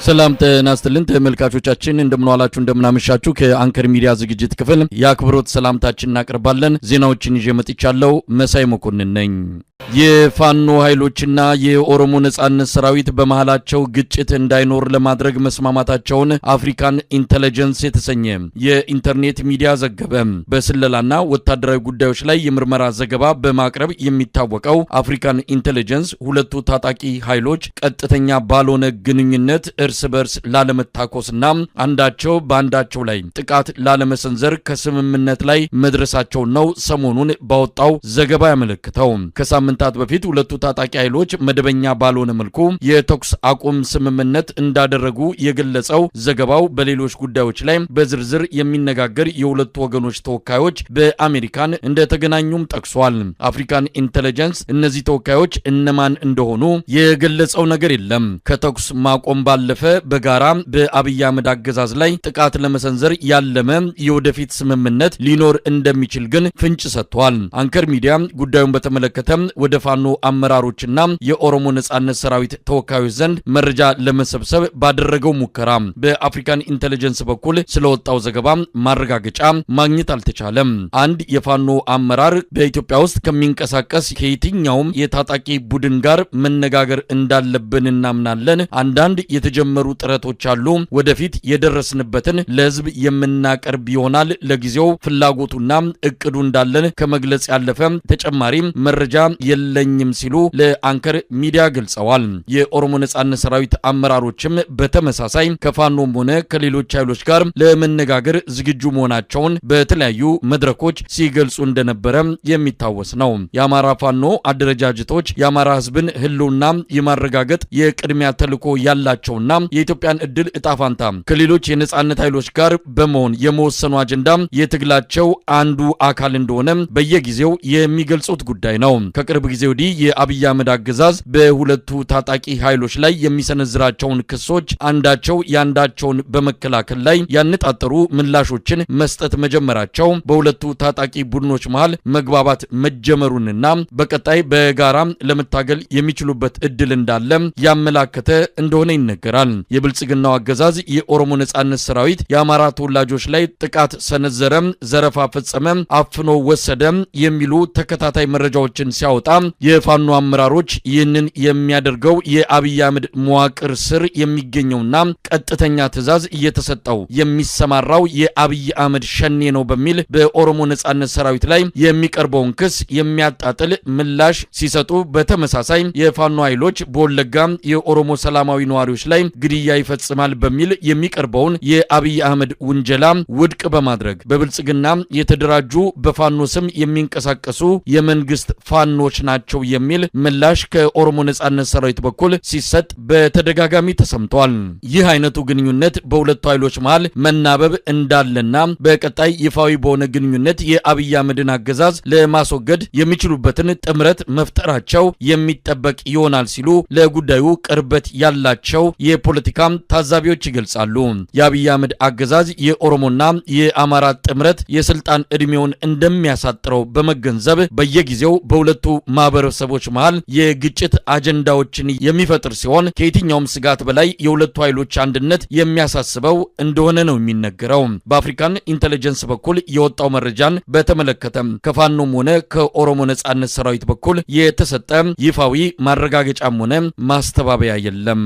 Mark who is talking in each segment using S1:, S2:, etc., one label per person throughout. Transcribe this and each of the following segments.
S1: ሰላም ጤና ይስጥልን ተመልካቾቻችን፣ እንደምንዋላችሁ እንደምናመሻችሁ። ከአንከር ሚዲያ ዝግጅት ክፍል የአክብሮት ሰላምታችን እናቀርባለን። ዜናዎችን ይዤ መጥቻለሁ። መሳይ መኮንን ነኝ። የፋኖ ኃይሎችና የኦሮሞ ነጻነት ሰራዊት በመሃላቸው ግጭት እንዳይኖር ለማድረግ መስማማታቸውን አፍሪካን ኢንተለጀንስ የተሰኘ የኢንተርኔት ሚዲያ ዘገበ። በስለላና ወታደራዊ ጉዳዮች ላይ የምርመራ ዘገባ በማቅረብ የሚታወቀው አፍሪካን ኢንተለጀንስ ሁለቱ ታጣቂ ኃይሎች ቀጥተኛ ባልሆነ ግንኙነት እርስ በርስ ላለመታኮስና አንዳቸው በአንዳቸው ላይ ጥቃት ላለመሰንዘር ከስምምነት ላይ መድረሳቸውን ነው ሰሞኑን ባወጣው ዘገባ ያመለክተው። ከሳምንታት በፊት ሁለቱ ታጣቂ ኃይሎች መደበኛ ባልሆነ መልኩ የተኩስ አቁም ስምምነት እንዳደረጉ የገለጸው ዘገባው በሌሎች ጉዳዮች ላይ በዝርዝር የሚነጋገር የሁለቱ ወገኖች ተወካዮች በአሜሪካን እንደተገናኙም ጠቅሷል። አፍሪካን ኢንተለጀንስ እነዚህ ተወካዮች እነማን እንደሆኑ የገለጸው ነገር የለም። ከተኩስ ማቆም ባለፈ በጋራ በአብይ አህመድ አገዛዝ ላይ ጥቃት ለመሰንዘር ያለመ የወደፊት ስምምነት ሊኖር እንደሚችል ግን ፍንጭ ሰጥቷል። አንከር ሚዲያ ጉዳዩን በተመለከተ ወደ ፋኖ አመራሮችና የኦሮሞ ነጻነት ሰራዊት ተወካዮች ዘንድ መረጃ ለመሰብሰብ ባደረገው ሙከራ በአፍሪካን ኢንተለጀንስ በኩል ስለወጣው ዘገባ ማረጋገጫ ማግኘት አልተቻለም። አንድ የፋኖ አመራር በኢትዮጵያ ውስጥ ከሚንቀሳቀስ ከየትኛውም የታጣቂ ቡድን ጋር መነጋገር እንዳለብን እናምናለን። አንዳንድ የተጀመሩ ጥረቶች አሉ። ወደፊት የደረስንበትን ለሕዝብ የምናቀርብ ይሆናል። ለጊዜው ፍላጎቱና እቅዱ እንዳለን ከመግለጽ ያለፈ ተጨማሪ መረጃ የለኝም ሲሉ ለአንከር ሚዲያ ገልጸዋል። የኦሮሞ ነጻነት ሰራዊት አመራሮችም በተመሳሳይ ከፋኖም ሆነ ከሌሎች ኃይሎች ጋር ለመነጋገር ዝግጁ መሆናቸውን በተለያዩ መድረኮች ሲገልጹ እንደነበረ የሚታወስ ነው። የአማራ ፋኖ አደረጃጀቶች የአማራ ሕዝብን ህልውና የማረጋገጥ የቅድሚያ ተልዕኮ ያላቸውና የኢትዮጵያን እድል እጣፋንታ ከሌሎች የነጻነት ኃይሎች ጋር በመሆን የመወሰኑ አጀንዳ የትግላቸው አንዱ አካል እንደሆነ በየጊዜው የሚገልጹት ጉዳይ ነው። ከቅርብ ጊዜ ወዲህ የአብይ አህመድ አገዛዝ በሁለቱ ታጣቂ ኃይሎች ላይ የሚሰነዝራቸውን ክሶች አንዳቸው ያንዳቸውን በመከላከል ላይ ያነጣጠሩ ምላሾችን መስጠት መጀመራቸው በሁለቱ ታጣቂ ቡድኖች መሃል መግባባት መጀመሩንና በቀጣይ በጋራ ለመታገል የሚችሉበት እድል እንዳለ ያመላከተ እንደሆነ ይነገራል። የብልጽግናው አገዛዝ የኦሮሞ ነጻነት ሰራዊት የአማራ ተወላጆች ላይ ጥቃት ሰነዘረ፣ ዘረፋ ፈጸመ፣ አፍኖ ወሰደ የሚሉ ተከታታይ መረጃዎችን ሲያወጣ የፋኖ አመራሮች ይህንን የሚያደርገው የአብይ አህመድ መዋቅር ስር የሚገኘውና ቀጥተኛ ትዕዛዝ እየተሰጠው የሚሰማራው የአብይ አህመድ ሸኔ ነው በሚል በኦሮሞ ነጻነት ሰራዊት ላይ የሚቀርበውን ክስ የሚያጣጥል ምላሽ ሲሰጡ፣ በተመሳሳይ የፋኖ ኃይሎች በወለጋ የኦሮሞ ሰላማዊ ነዋሪዎች ላይ ግድያ ይፈጽማል በሚል የሚቀርበውን የአብይ አህመድ ውንጀላ ውድቅ በማድረግ በብልጽግና የተደራጁ በፋኖ ስም የሚንቀሳቀሱ የመንግስት ፋኖች ናቸው የሚል ምላሽ ከኦሮሞ ነጻነት ሰራዊት በኩል ሲሰጥ በተደጋጋሚ ተሰምቷል። ይህ አይነቱ ግንኙነት በሁለቱ ኃይሎች መሃል መናበብ እንዳለና በቀጣይ ይፋዊ በሆነ ግንኙነት የአብይ አህመድን አገዛዝ ለማስወገድ የሚችሉበትን ጥምረት መፍጠራቸው የሚጠበቅ ይሆናል ሲሉ ለጉዳዩ ቅርበት ያላቸው የፖለቲካ ታዛቢዎች ይገልጻሉ። የአብይ አህመድ አገዛዝ የኦሮሞና የአማራ ጥምረት የስልጣን ዕድሜውን እንደሚያሳጥረው በመገንዘብ በየጊዜው በሁለቱ ማህበረሰቦች መሃል የግጭት አጀንዳዎችን የሚፈጥር ሲሆን ከየትኛውም ስጋት በላይ የሁለቱ ኃይሎች አንድነት የሚያሳስበው እንደሆነ ነው የሚነገረው። በአፍሪካን ኢንተለጀንስ በኩል የወጣው መረጃን በተመለከተ ከፋኖም ሆነ ከኦሮሞ ነጻነት ሰራዊት በኩል የተሰጠ ይፋዊ ማረጋገጫም ሆነ ማስተባበያ የለም።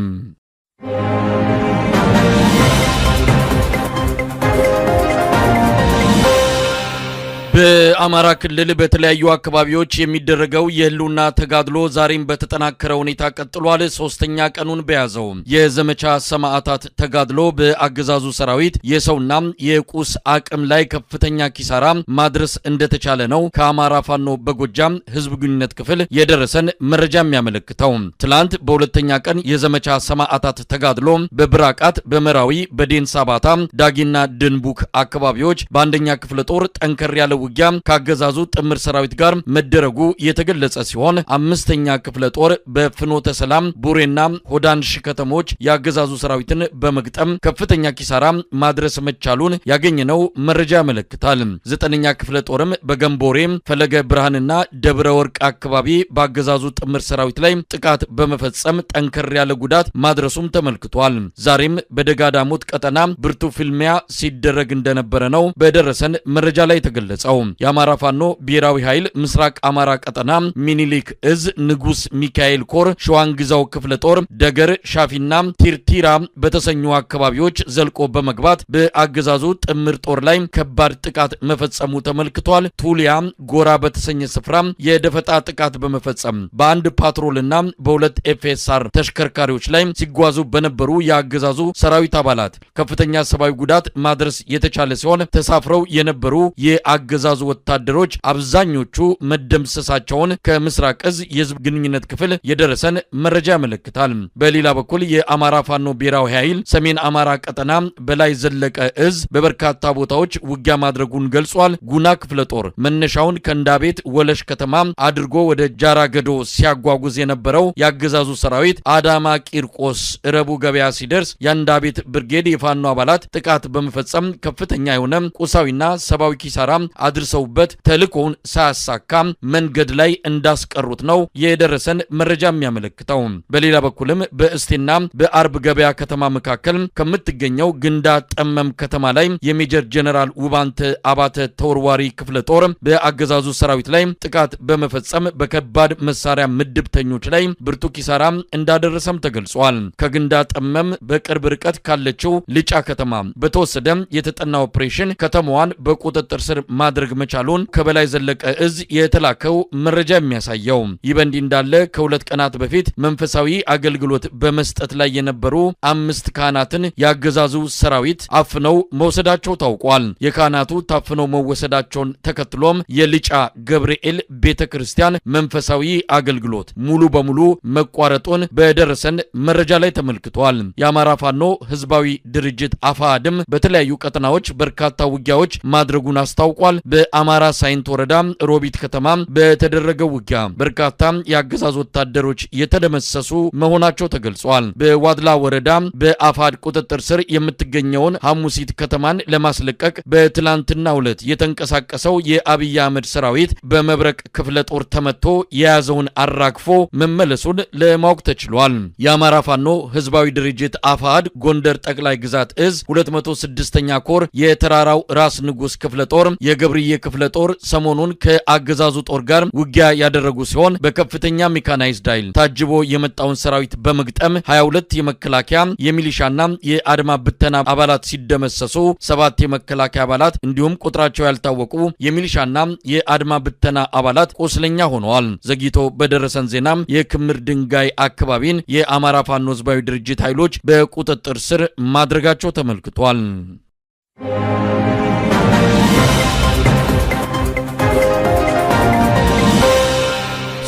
S1: በአማራ ክልል በተለያዩ አካባቢዎች የሚደረገው የህልውና ተጋድሎ ዛሬም በተጠናከረ ሁኔታ ቀጥሏል። ሶስተኛ ቀኑን በያዘው የዘመቻ ሰማዕታት ተጋድሎ በአገዛዙ ሰራዊት የሰውና የቁስ አቅም ላይ ከፍተኛ ኪሳራ ማድረስ እንደተቻለ ነው ከአማራ ፋኖ በጎጃም ህዝብ ግንኙነት ክፍል የደረሰን መረጃ የሚያመለክተው። ትላንት በሁለተኛ ቀን የዘመቻ ሰማዕታት ተጋድሎ በብራቃት፣ በመራዊ፣ በዴንሳ ባታ፣ ዳጊና ድንቡክ አካባቢዎች በአንደኛ ክፍለ ጦር ጠንከር ያለ ውጊያ ካገዛዙ ጥምር ሰራዊት ጋር መደረጉ የተገለጸ ሲሆን 5ኛ ክፍለ ጦር በፍኖተ ሰላም ቡሬና ሆዳንሽ ከተሞች ያገዛዙ ሰራዊትን በመግጠም ከፍተኛ ኪሳራ ማድረስ መቻሉን ያገኘነው መረጃ ያመለክታል። 9ኛ ክፍለ ጦርም በገንቦሬ ፈለገ ብርሃንና ደብረ ወርቅ አካባቢ ባገዛዙ ጥምር ሰራዊት ላይ ጥቃት በመፈጸም ጠንከር ያለ ጉዳት ማድረሱም ተመልክቷል። ዛሬም በደጋዳሞት ቀጠና ብርቱ ፍልሚያ ሲደረግ እንደነበረ ነው በደረሰን መረጃ ላይ ተገለጸው። የአማራ ፋኖ ብሔራዊ ኃይል ምስራቅ አማራ ቀጠና ሚኒሊክ እዝ ንጉስ ሚካኤል ኮር ሸዋንግዛው ክፍለ ጦር ደገር ሻፊና ቲርቲራ በተሰኙ አካባቢዎች ዘልቆ በመግባት በአገዛዙ ጥምር ጦር ላይ ከባድ ጥቃት መፈጸሙ ተመልክቷል። ቱሊያ ጎራ በተሰኘ ስፍራ የደፈጣ ጥቃት በመፈጸም በአንድ ፓትሮልና በሁለት FSR ተሽከርካሪዎች ላይ ሲጓዙ በነበሩ የአገዛዙ ሰራዊት አባላት ከፍተኛ ሰብአዊ ጉዳት ማድረስ የተቻለ ሲሆን ተሳፍረው የነበሩ የአገዛዙ ወታደሮች አብዛኞቹ መደምሰሳቸውን ከምስራቅ እዝ የህዝብ ግንኙነት ክፍል የደረሰን መረጃ ያመለክታል። በሌላ በኩል የአማራ ፋኖ ብሔራዊ ኃይል ሰሜን አማራ ቀጠና በላይ ዘለቀ እዝ በበርካታ ቦታዎች ውጊያ ማድረጉን ገልጿል። ጉና ክፍለ ጦር መነሻውን ከእንዳቤት ወለሽ ከተማ አድርጎ ወደ ጃራገዶ ሲያጓጉዝ የነበረው የአገዛዙ ሰራዊት አዳማ ቂርቆስ ረቡ ገበያ ሲደርስ የአንዳቤት ብርጌድ የፋኖ አባላት ጥቃት በመፈጸም ከፍተኛ የሆነ ቁሳዊና ሰብአዊ ኪሳራ አድርሰውበት ተልእኮውን ሳያሳካ መንገድ ላይ እንዳስቀሩት ነው የደረሰን መረጃ የሚያመለክተው። በሌላ በኩልም በእስቴና በአርብ ገበያ ከተማ መካከል ከምትገኘው ግንዳ ጠመም ከተማ ላይ የሜጀር ጀነራል ውባንተ አባተ ተወርዋሪ ክፍለ ጦር በአገዛዙ ሰራዊት ላይ ጥቃት በመፈጸም በከባድ መሳሪያ ምድብተኞች ላይ ብርቱ ኪሳራ እንዳደረሰም ተገልጿል። ከግንዳ ጠመም በቅርብ ርቀት ካለችው ልጫ ከተማ በተወሰደ የተጠና ኦፕሬሽን ከተማዋን በቁጥጥር ስር ማድረግ መቻሉን ከበላይ ዘለቀ እዝ የተላከው መረጃ የሚያሳየው። ይህ በእንዲህ እንዳለ ከሁለት ቀናት በፊት መንፈሳዊ አገልግሎት በመስጠት ላይ የነበሩ 5 ካህናትን ያገዛዙ ሰራዊት አፍነው መውሰዳቸው ታውቋል። የካህናቱ ታፍነው መወሰዳቸውን ተከትሎም የልጫ ገብርኤል ቤተክርስቲያን መንፈሳዊ አገልግሎት ሙሉ በሙሉ መቋረጡን በደረሰን መረጃ ላይ ተመልክቷል። የአማራ ፋኖ ህዝባዊ ድርጅት አፋአድም በተለያዩ ቀጠናዎች በርካታ ውጊያዎች ማድረጉን አስታውቋል። በአማራ ሳይንት ወረዳ ሮቢት ከተማ በተደረገው ውጊያ በርካታ የአገዛዝ ወታደሮች የተደመሰሱ መሆናቸው ተገልጿል። በዋድላ ወረዳ በአፋድ ቁጥጥር ስር የምትገኘውን ሐሙሲት ከተማን ለማስለቀቅ በትላንትናው ዕለት የተንቀሳቀሰው የአብይ አህመድ ሰራዊት በመብረቅ ክፍለ ጦር ተመቶ የያዘውን አራግፎ መመለሱን ለማወቅ ተችሏል። የአማራ ፋኖ ህዝባዊ ድርጅት አፋድ ጎንደር ጠቅላይ ግዛት እዝ 206ኛ ኮር የተራራው ራስ ንጉስ ክፍለ ጦር የገብርዬ ክፍለ ጦር ሰሞኑን ከአገዛዙ ጦር ጋር ውጊያ ያደረጉ ሲሆን በከፍተኛ ሜካናይዝድ ኃይል ታጅቦ የመጣውን ሰራዊት በመግጠም 22 የመከላከያ የሚሊሻና የአድማ ብተና አባላት ሲደመሰሱ 7 የመከላከያ አባላት እንዲሁም ቁጥራቸው ያልታወቁ የሚሊሻና የአድማ ብተና አባላት ቆስለኛ ሆነዋል። ዘግይቶ በደረሰን ዜናም የክምር ድንጋይ አካባቢን የአማራ ፋኖ ህዝባዊ ድርጅት ኃይሎች በቁጥጥር ስር ማድረጋቸው ተመልክቷል።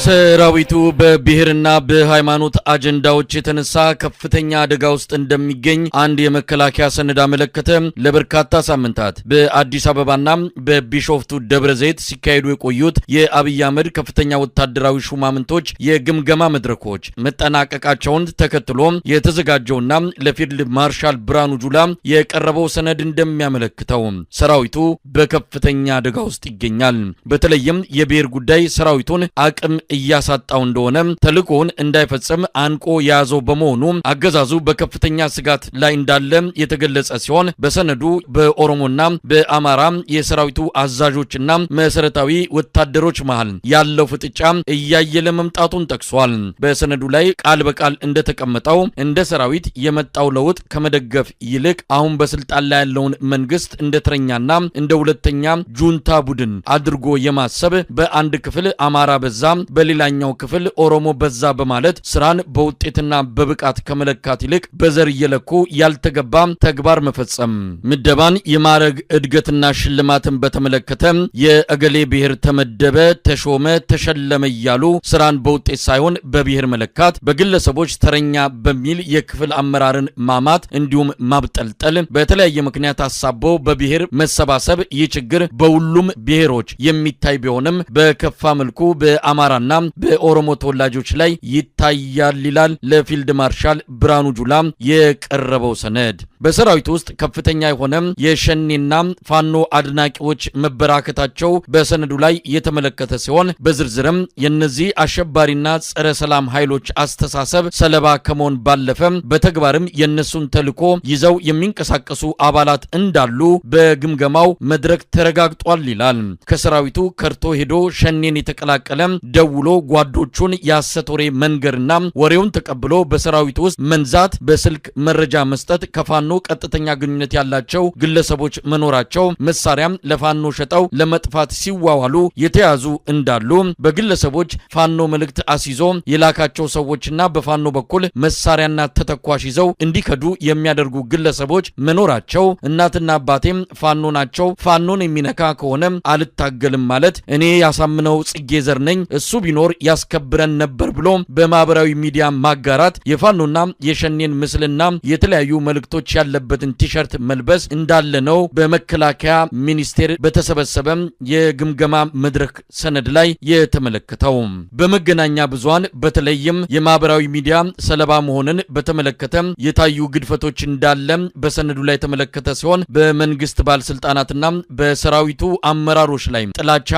S1: ሰራዊቱ በብሔርና በሃይማኖት አጀንዳዎች የተነሳ ከፍተኛ አደጋ ውስጥ እንደሚገኝ አንድ የመከላከያ ሰነድ አመለከተ። ለበርካታ ሳምንታት በአዲስ አበባና በቢሾፍቱ ደብረ ዘይት ሲካሄዱ የቆዩት የአብይ አህመድ ከፍተኛ ወታደራዊ ሹማምንቶች የግምገማ መድረኮች መጠናቀቃቸውን ተከትሎ የተዘጋጀውና ለፊልድ ማርሻል ብርሃኑ ጁላ የቀረበው ሰነድ እንደሚያመለክተው ሰራዊቱ በከፍተኛ አደጋ ውስጥ ይገኛል። በተለይም የብሔር ጉዳይ ሰራዊቱን አቅም እያሳጣው እንደሆነ ተልእኮውን እንዳይፈጽም አንቆ የያዘው በመሆኑ አገዛዙ በከፍተኛ ስጋት ላይ እንዳለ የተገለጸ ሲሆን በሰነዱ በኦሮሞና በአማራ የሰራዊቱ አዛዦችና መሰረታዊ ወታደሮች መሃል ያለው ፍጥጫ እያየለ መምጣቱን ጠቅሷል። በሰነዱ ላይ ቃል በቃል እንደተቀመጠው እንደ ሰራዊት የመጣው ለውጥ ከመደገፍ ይልቅ አሁን በስልጣን ላይ ያለውን መንግስት እንደ ተረኛና እንደ ሁለተኛ ጁንታ ቡድን አድርጎ የማሰብ በአንድ ክፍል አማራ በዛ በሌላኛው ክፍል ኦሮሞ በዛ በማለት ስራን በውጤትና በብቃት ከመለካት ይልቅ በዘር እየለኩ ያልተገባ ተግባር መፈጸም፣ ምደባን፣ የማዕረግ እድገትና ሽልማትን በተመለከተ የእገሌ ብሔር ተመደበ፣ ተሾመ፣ ተሸለመ እያሉ ስራን በውጤት ሳይሆን በብሔር መለካት፣ በግለሰቦች ተረኛ በሚል የክፍል አመራርን ማማት እንዲሁም ማብጠልጠል፣ በተለያየ ምክንያት አሳቦ በብሔር መሰባሰብ። ይህ ችግር በሁሉም ብሔሮች የሚታይ ቢሆንም በከፋ መልኩ በአማራና በኦሮሞ ተወላጆች ላይ ይታያል ይላል ለፊልድ ማርሻል ብርሃኑ ጁላ የቀረበው ሰነድ። በሰራዊቱ ውስጥ ከፍተኛ የሆነ የሸኔና ፋኖ አድናቂዎች መበራከታቸው በሰነዱ ላይ የተመለከተ ሲሆን፣ በዝርዝርም የነዚህ አሸባሪና ጸረ ሰላም ኃይሎች አስተሳሰብ ሰለባ ከመሆን ባለፈ በተግባርም የነሱን ተልዕኮ ይዘው የሚንቀሳቀሱ አባላት እንዳሉ በግምገማው መድረክ ተረጋግጧል ይላል። ከሰራዊቱ ከርቶ ሄዶ ሸኔን የተቀላቀለ ደውሎ ጓዶቹን የሐሰት ወሬ መንገርና ወሬውን ተቀብሎ በሰራዊቱ ውስጥ መንዛት፣ በስልክ መረጃ መስጠት፣ ከፋኖ ቀጥተኛ ግንኙነት ያላቸው ግለሰቦች መኖራቸው፣ መሳሪያም ለፋኖ ሸጠው ለመጥፋት ሲዋዋሉ የተያዙ እንዳሉ፣ በግለሰቦች ፋኖ መልእክት አስይዞ የላካቸው ሰዎችና በፋኖ በኩል መሳሪያና ተተኳሽ ይዘው እንዲከዱ የሚያደርጉ ግለሰቦች መኖራቸው፣ እናትና አባቴም ፋኖ ናቸው፣ ፋኖን የሚነካ ከሆነ አልታገልም ማለት፣ እኔ ያሳምነው ጽጌ ዘር ነኝ፣ እሱ ቢኖር ያስከብረን ነበር ብሎ በማህበራዊ ሚዲያ ማጋራት፣ የፋኖና የሸኔን ምስልና የተለያዩ መልእክቶች ያለበትን ቲሸርት መልበስ እንዳለ ነው በመከላከያ ሚኒስቴር በተሰበሰበ የግምገማ መድረክ ሰነድ ላይ የተመለከተው። በመገናኛ ብዙሃን በተለይም የማህበራዊ ሚዲያ ሰለባ መሆንን በተመለከተ የታዩ ግድፈቶች እንዳለ በሰነዱ ላይ የተመለከተ ሲሆን፣ በመንግስት ባለስልጣናትና በሰራዊቱ አመራሮች ላይ ጥላቻ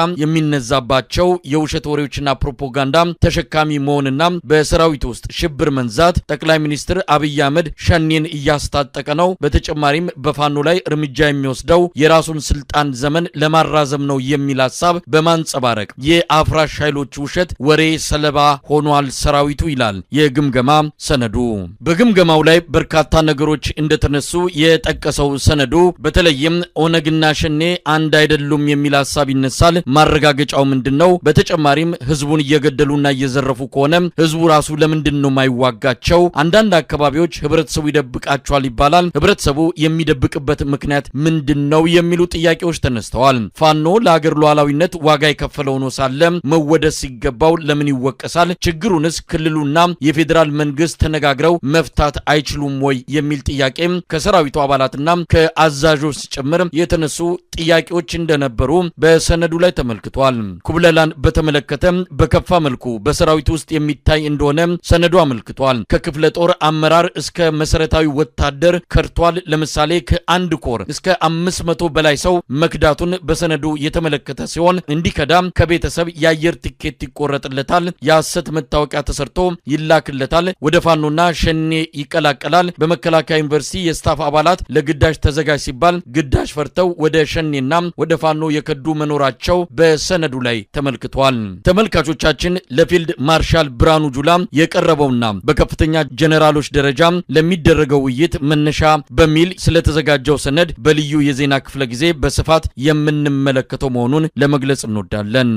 S1: የሚነዛባቸው የውሸት ወሬዎችና ፕሮፓጋንዳ ተሸካሚ መሆንና በሰራዊቱ ውስጥ ሽብር መንዛት፣ ጠቅላይ ሚኒስትር አብይ አህመድ ሸኔን እያስታጠቀ ነው፣ በተጨማሪም በፋኖ ላይ እርምጃ የሚወስደው የራሱን ስልጣን ዘመን ለማራዘም ነው የሚል ሀሳብ በማንጸባረቅ የአፍራሽ ኃይሎች ውሸት ወሬ ሰለባ ሆኗል ሰራዊቱ ይላል የግምገማ ሰነዱ። በግምገማው ላይ በርካታ ነገሮች እንደተነሱ የጠቀሰው ሰነዱ በተለይም ኦነግና ሸኔ አንድ አይደሉም የሚል ሀሳብ ይነሳል። ማረጋገጫው ምንድን ነው? በተጨማሪም ህዝቡን እየገደሉና እየዘረፉ ከሆነ ህዝቡ ራሱ ለምንድን ነው የማይዋጋቸው? አንዳንድ አካባቢዎች ህብረተሰቡ ይደብቃቸዋል ይባላል። ህብረተሰቡ የሚደብቅበት ምክንያት ምንድን ነው የሚሉ ጥያቄዎች ተነስተዋል። ፋኖ ለሀገር ሉዓላዊነት ዋጋ የከፈለ ሆኖ ሳለ መወደስ ሲገባው ለምን ይወቀሳል? ችግሩንስ ክልሉና የፌዴራል መንግስት ተነጋግረው መፍታት አይችሉም ወይ የሚል ጥያቄ ከሰራዊቱ አባላትና ከአዛዦች ጭምር የተነሱ ጥያቄዎች እንደነበሩ በሰነዱ ላይ ተመልክቷል። ኩብለላን በተመለከተ በከፋ መልኩ በሰራዊቱ ውስጥ የሚታይ እንደሆነ ሰነዱ አመልክቷል። ከክፍለ ጦር አመራር እስከ መሰረታዊ ወታደር ከድቷል። ለምሳሌ ከአንድ ኮር እስከ 500 በላይ ሰው መክዳቱን በሰነዱ የተመለከተ ሲሆን፣ እንዲከዳም ከቤተሰብ የአየር ቲኬት ይቆረጥለታል፣ የሐሰት መታወቂያ ተሰርቶ ይላክለታል፣ ወደ ፋኖና ሸኔ ይቀላቀላል። በመከላከያ ዩኒቨርሲቲ የ staff አባላት ለግዳጅ ተዘጋጅ ሲባል ግዳጅ ፈርተው ወደ ሸኔና ወደ ፋኖ የከዱ መኖራቸው በሰነዱ ላይ ተመልክቷል። ተመልካቾቻችን፣ ለፊልድ ማርሻል ብርሃኑ ጁላ የቀረበውና በከፍተኛ ጀነራሎች ደረጃ ለሚደረገው ውይይት መነሻ በሚል ስለተዘጋጀው ሰነድ በልዩ የዜና ክፍለ ጊዜ በስፋት የምንመለከተው መሆኑን ለመግለጽ እንወዳለን።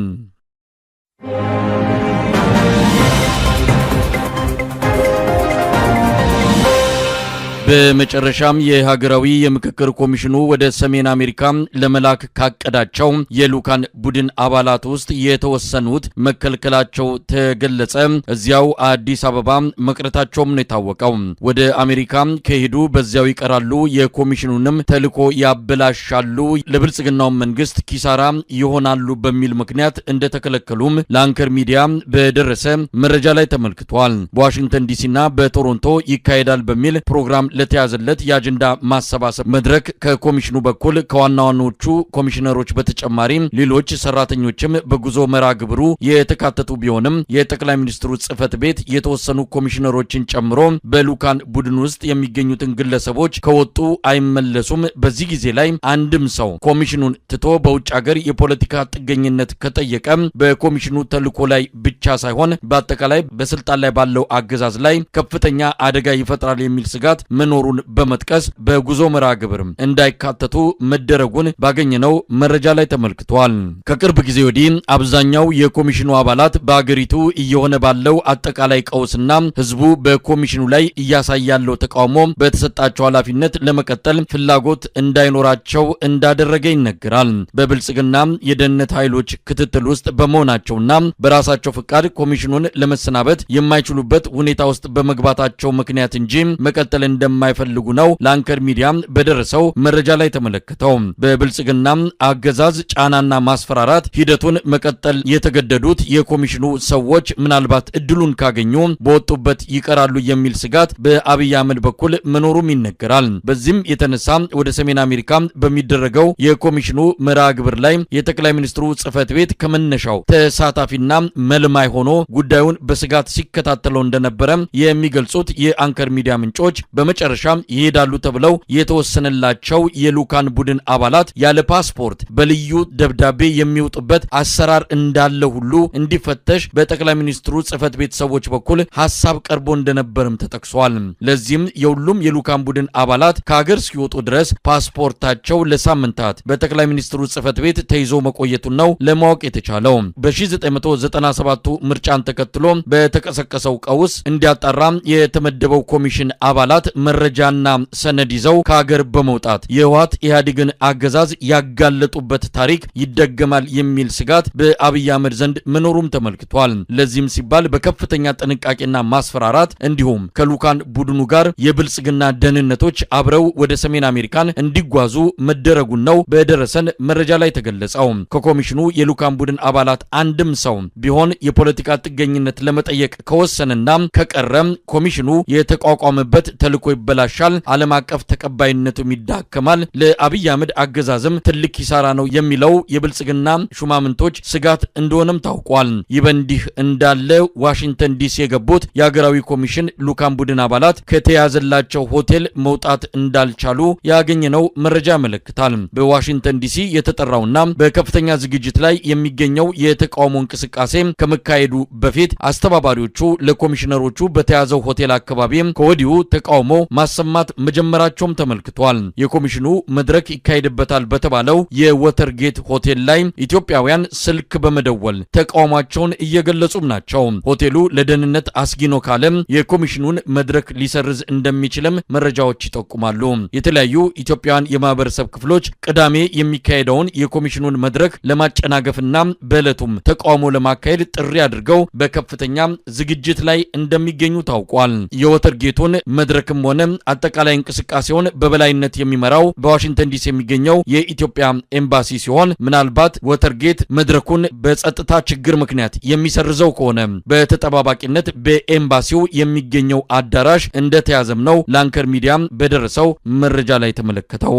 S1: በመጨረሻም የሀገራዊ የምክክር ኮሚሽኑ ወደ ሰሜን አሜሪካ ለመላክ ካቀዳቸው የልዑካን ቡድን አባላት ውስጥ የተወሰኑት መከልከላቸው ተገለጸ። እዚያው አዲስ አበባ መቅረታቸውም ነው የታወቀው። ወደ አሜሪካ ከሄዱ በዚያው ይቀራሉ፣ የኮሚሽኑንም ተልዕኮ ያበላሻሉ፣ ለብልጽግናው መንግስት ኪሳራ ይሆናሉ በሚል ምክንያት እንደተከለከሉም ለአንከር ሚዲያ በደረሰ መረጃ ላይ ተመልክቷል። በዋሽንግተን ዲሲና በቶሮንቶ ይካሄዳል በሚል ፕሮግራም ለተያዘለት የአጀንዳ ማሰባሰብ መድረክ ከኮሚሽኑ በኩል ከዋና ዋናዎቹ ኮሚሽነሮች በተጨማሪ ሌሎች ሰራተኞችም በጉዞ መርሃ ግብሩ የተካተቱ ቢሆንም፣ የጠቅላይ ሚኒስትሩ ጽህፈት ቤት የተወሰኑ ኮሚሽነሮችን ጨምሮ በልዑካን ቡድን ውስጥ የሚገኙትን ግለሰቦች ከወጡ አይመለሱም፣ በዚህ ጊዜ ላይ አንድም ሰው ኮሚሽኑን ትቶ በውጭ ሀገር የፖለቲካ ጥገኝነት ከጠየቀ በኮሚሽኑ ተልዕኮ ላይ ብቻ ሳይሆን በአጠቃላይ በስልጣን ላይ ባለው አገዛዝ ላይ ከፍተኛ አደጋ ይፈጥራል የሚል ስጋት መኖሩን በመጥቀስ በጉዞ መርሃ ግብር እንዳይካተቱ መደረጉን ባገኘነው መረጃ ላይ ተመልክቷል። ከቅርብ ጊዜ ወዲህ አብዛኛው የኮሚሽኑ አባላት በአገሪቱ እየሆነ ባለው አጠቃላይ ቀውስና ህዝቡ በኮሚሽኑ ላይ እያሳየ ያለው ተቃውሞ በተሰጣቸው ኃላፊነት ለመቀጠል ፍላጎት እንዳይኖራቸው እንዳደረገ ይነገራል። በብልጽግና የደህንነት ኃይሎች ክትትል ውስጥ በመሆናቸውና በራሳቸው ፍቃድ ኮሚሽኑን ለመሰናበት የማይችሉበት ሁኔታ ውስጥ በመግባታቸው ምክንያት እንጂ መቀጠል እንደማይፈልጉ ነው ለአንከር ሚዲያ በደረሰው መረጃ ላይ ተመለከተው። በብልጽግና አገዛዝ ጫናና ማስፈራራት ሂደቱን መቀጠል የተገደዱት የኮሚሽኑ ሰዎች ምናልባት እድሉን ካገኙ በወጡበት ይቀራሉ የሚል ስጋት በአብይ አህመድ በኩል መኖሩም ይነገራል። በዚህም የተነሳ ወደ ሰሜን አሜሪካ በሚደረገው የኮሚሽኑ መርሃ ግብር ላይ የጠቅላይ ሚኒስትሩ ጽሕፈት ቤት ከመነሻው ተሳታፊና መልማይ ሆኖ ጉዳዩን በስጋት ሲከታተለው እንደነበረ የሚገልጹት የአንከር ሚዲያ ምንጮች፣ በመጨረሻም ይሄዳሉ ተብለው የተወሰነላቸው የልዑካን ቡድን አባላት ያለ ፓስፖርት በልዩ ደብዳቤ የሚወጡበት አሰራር እንዳለ ሁሉ እንዲፈተሽ በጠቅላይ ሚኒስትሩ ጽሕፈት ቤት ሰዎች በኩል ሀሳብ ቀርቦ እንደነበርም ተጠቅሷል። ለዚህም የሁሉም የልዑካን ቡድን አባላት ከሀገር እስኪወጡ ድረስ ፓስፖርታቸው ለሳምንታት በጠቅላይ ሚኒስትሩ ጽሕፈት ቤት ተይዞ መቆየቱን ነው ለማወቅ የተቻለው። በ1997ቱ ምርጫን ተከትሎ በተቀሰቀሰው ቀውስ እንዲያጣራ የተመደበው ኮሚሽን አባላት መረጃና ሰነድ ይዘው ከሀገር በመውጣት የህወሓት ኢህአዴግን አገዛዝ ያጋለጡበት ታሪክ ይደገማል የሚል ስጋት በአብይ አህመድ ዘንድ መኖሩም ተመልክቷል። ለዚህም ሲባል በከፍተኛ ጥንቃቄና ማስፈራራት እንዲሁም ከልዑካን ቡድኑ ጋር የብልጽግና ደህንነቶች አብረው ወደ ሰሜን አሜሪካን እንዲጓዙ መደረጉን ነው በደረሰን መረጃ ላይ ተገለጸው። ከኮሚሽኑ የልዑካን ቡድን አባላት አንድም ሰው ቢሆን የፖለቲካ ጥገኝነት ለመጠየቅ ከወሰነና ከቀረም ኮሚሽኑ የተቋቋመበት ተልዕኮ ይበላሻል፣ ዓለም አቀፍ ተቀባይነቱም ይዳከማል፣ ለአብይ አህመድ አገዛዝም ትልቅ ኪሳራ ነው የሚለው የብልጽግና ሹማምንቶች ስጋት እንደሆነም ታውቋል። ይህ በእንዲህ እንዳለ ዋሽንግተን ዲሲ የገቡት የሀገራዊ ኮሚሽን ልዑካን ቡድን አባላት ከተያዘላቸው ሆቴል መውጣት እንዳልቻሉ ያገኘነው መረጃ ያመለክታል። በዋሽንግተን ዲሲ የተጠራውና በከፍተኛ ዝግጅት ላይ የሚገኘው የተቃውሞ እንቅስቃሴ ከመካሄዱ በፊት አስተባባሪዎቹ ለኮሚሽነሮቹ በተያዘው ሆቴል አካባቢ ከወዲሁ ተቃውሞ ማሰማት መጀመራቸውም ተመልክቷል። የኮሚሽኑ መድረክ ይካሄድበታል በተባለው የወተርጌት ሆቴል ላይ ኢትዮጵያውያን ስልክ በመደወል ተቃውሟቸውን እየገለጹም ናቸው። ሆቴሉ ለደህንነት አስጊ ነው ካለም የኮሚሽኑን መድረክ ሊሰርዝ እንደሚችልም መረጃዎች ይጠቁማሉ። የተለያዩ ኢትዮጵያውያን የማህበረሰብ ክፍሎች ቅዳሜ የሚካሄደውን የኮሚሽኑን መድረክ ለማጨናገፍና በዕለቱም ተቃውሞ ለማካሄድ ጥሪ አድርገው በከፍተኛ ዝግጅት ላይ እንደሚገኙ ታውቋል። የወተርጌቱን መድረክም ሆነ አጠቃላይ እንቅስቃሴውን በበላይነት የሚመራው በዋሽንግተን ዲሲ የሚገኘው የኢትዮጵያ ኤምባሲ ሲሆን፣ ምናልባት ወተርጌት መድረኩን በጸጥታ ችግር ምክንያት የሚሰርዘው ከሆነ በተጠባባቂነት በኤምባሲው የሚገኘው አዳራሽ እንደተያዘም ነው ለአንከር ሚዲያ በደረሰው መረጃ ላይ ተመለከተው።